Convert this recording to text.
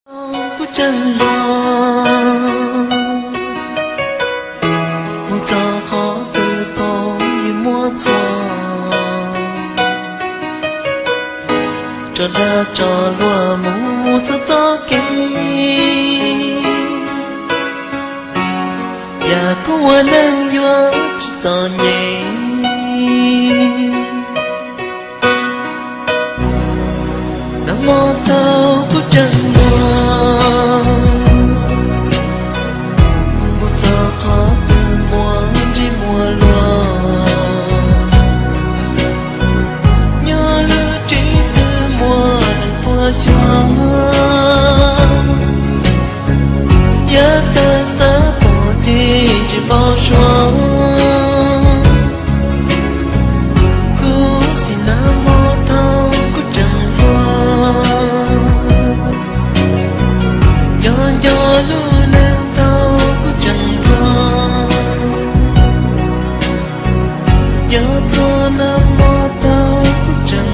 Kuv tseem hluas, mus txog qhov twg paub yeej muaj txhua, tso dag tso luag mus txog txoj kev. Yam kuv ua neej yuav tsis txom nyem. Nag hmo thaum kuv tseem hluas, mus txog qhov twg muaj ntsej muag luag, nyob lub tsev twg muaj neeg tuaj xyuas. Yav tag xav pom ces tsis npau suav. Kuv xav nag hmo thaum kuv tseem hluas, nco nco lub neej thaum kuv tseem hluas. Nco txog nag hmo thaum kuv tseem